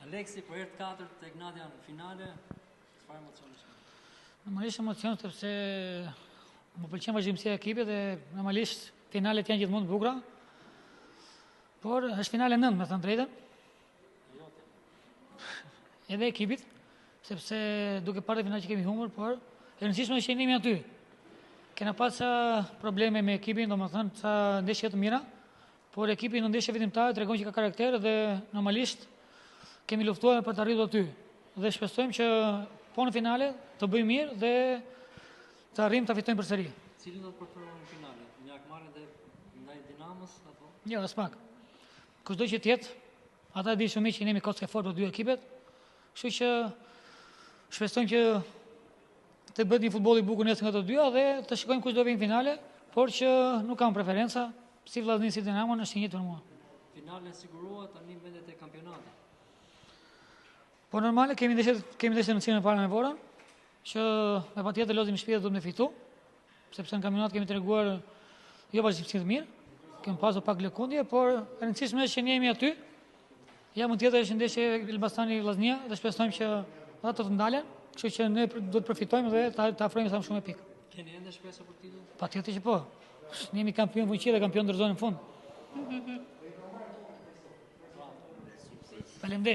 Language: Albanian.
Aleksi, për herë të katërt te Egnatia në finale, çfarë emocioni është? Normalisht emocion sepse më pëlqen vazhdimësia e ekipit dhe normalisht finalet janë gjithmonë të bukura. Por është finale 9, me thënë të drejtën. Edhe ekipit, sepse duke parë dhe finalet që kemi humbur, por e rëndësishme është që jemi aty. Kena pas ca probleme me ekipin, domethënë ca ndeshje të mira, Por ekipi në ndeshje vendimtare tregon që ka karakter dhe normalisht kemi luftuar për të arritur aty. Dhe shpresojmë që po në finale të bëjmë mirë dhe të arrijmë ta fitojmë përsëri. Cilin do të preferoni në finale? Një hakmarrje ndaj Dinamos apo? Jo, aspak. Kushdo që të jetë, ata e dinë shumë mirë që jemi kockë e fortë për dy ekipet. Kështu që shpresojmë që Të bëhet një futboll i bukur nesër nga të dyja dhe të shikojmë kush do vijë në finale, por që nuk kam preferenca, si Vllazninë si Dinamon është i njëjtë për mua. Finalen e siguruat, tani mbetet te kampionati. Po normale kemi ndeshje kemi ndeshje në cilën e para me Vorën, që me patjetër lozim në shtëpi dhe duhet me fitu, sepse në kampionat kemi treguar jo vazhdimësi të mirë, kemi pasur pak lëkundje, por e rëndësishme është që ne jemi aty. Javën tjetër është ndeshje Elbasani Vllaznia dhe shpresojmë që ata të ndalen, kështu që ne do të përfitojmë dhe të, të afrojmë sa më shumë pikë. Keni ende shpresa për titull? Patjetër që po. Ne jemi kampion fuqi dhe kampion dorëzohen në fund. Faleminderit.